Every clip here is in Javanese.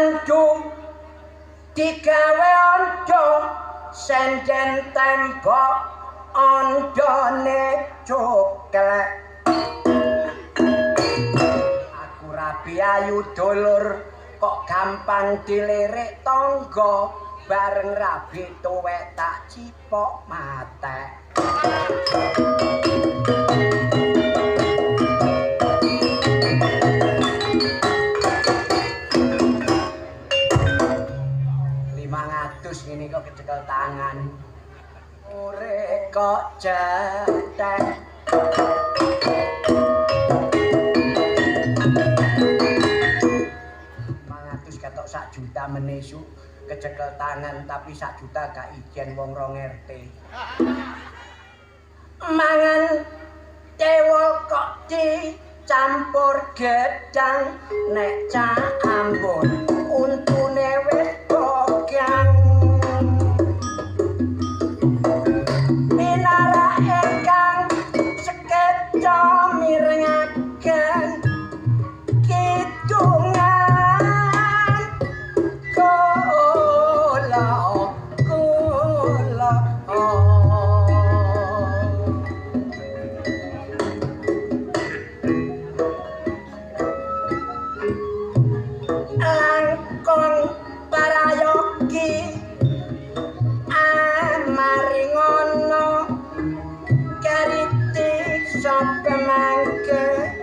tandu digawe ondo senden tembok ondone cuklek. Aku rabi ayu dulur kok gampang dilirik tangga, bareng rabi tuwek tak cipok matek. Ngene kok kecekel tangan. Ore kok cetek. 500 ketok 1 juta menesu kecekel tangan tapi 1 juta gak ijen wong rong RT. Mangan tewol kok dicampur gedang nek campur untune wis bogang. Pinara ingkang sekeca mirengaken kidungan kula kula. Langkung parayogi amari ngono kariti sapa mangke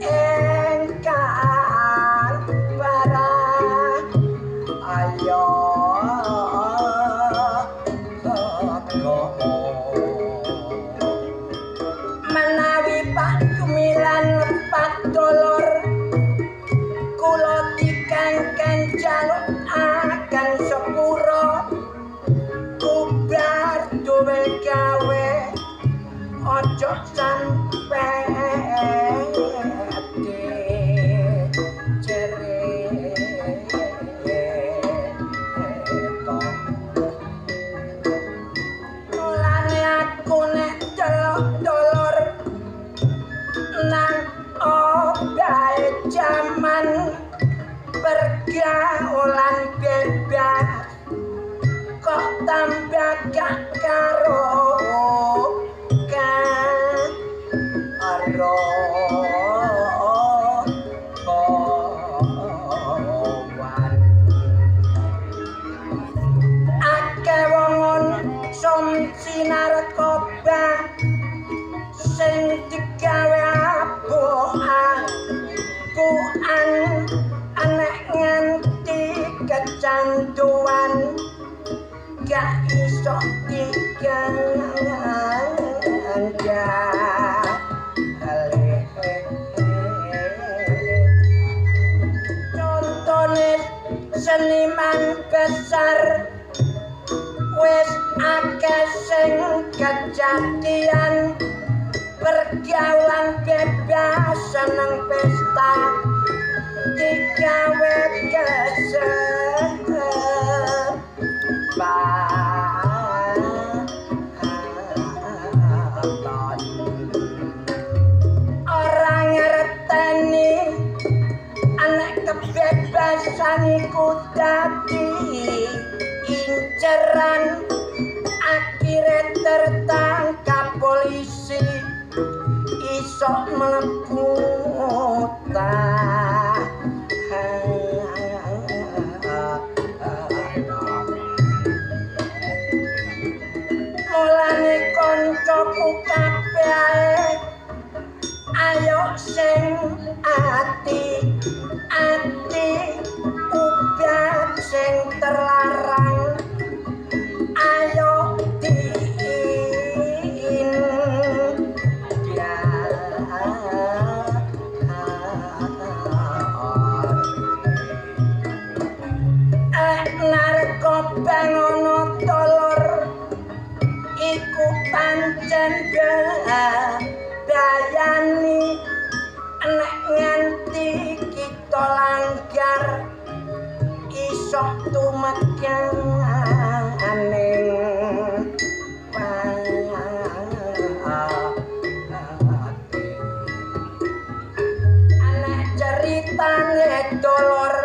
engkang para ayo menawi Pak Jumilan lepat dolor kula dikengken jaluk akan sepuro kubar duwe gawe ojo sampe dicerita. Mulane aku nek delok dolor nang obahe jaman pergaulan bebas kok tambah gak karo karo kawan. Akeh wong konsumsi narkoba sing digawe abuh-abuhan anek nganti kecanduan gak iso digandhali. Contone seniman besar wis akeh sing kejadian pergaulan bebas seneng pesta digawe kesempatan. Ora ngerteni anek kebebasan iku dadi inceran, akhire tertangkap polisi iso mlebu Mulane koncoku kabeh ayo sing ati ati ubat sing terlarang ayo narkoba ngono tolor iku pancen bayani nek nganti kita langgar iso tumekaning pati. Anek ceritane dolor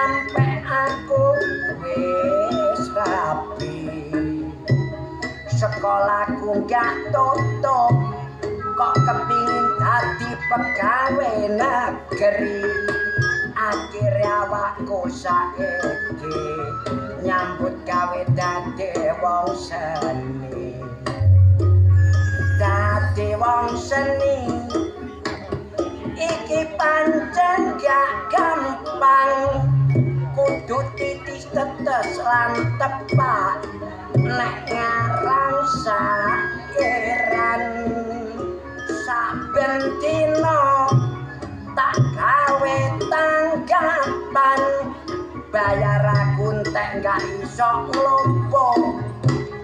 Sampe aku wis rapi. Sekolahku gak tutup, kok kepingin dadi pegawe negeri. Akhire awakku saiki nyambut gawe dadi wong seni. Dadi wong seni iki pancen gak gampang, kudu titis tetes lan tepak nek ngarang sairan. Saben dina tak gawe tanggapan, bayar aku entek gak iso nglumpuk,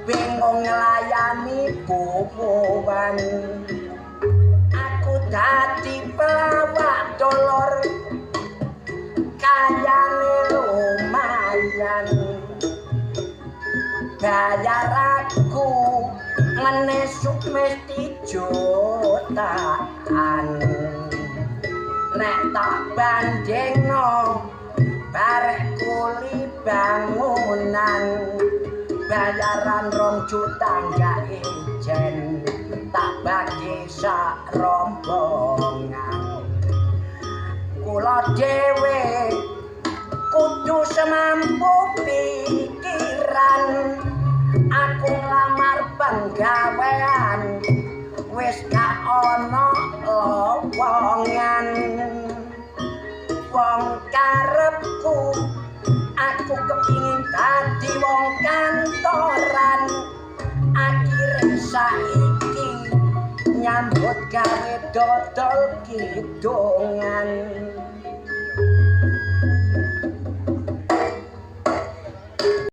bingung nglayani bubuhan. Aku dadi pelawak dulur, kayane lumayan. Bayar aku menesuk mesti jutaan. Nek tak bandingno barek kuli bangunan, bayaran 2 juta gak ijen, tak bagi sak rombongan. Kula dhewe kudu semampu pikiran, aku nglamar penggawean wis gak ana lowongan. Wong karepku aku kepingin dadi wong kantoran, akhire saiki nyambut gawe dodol kidungan.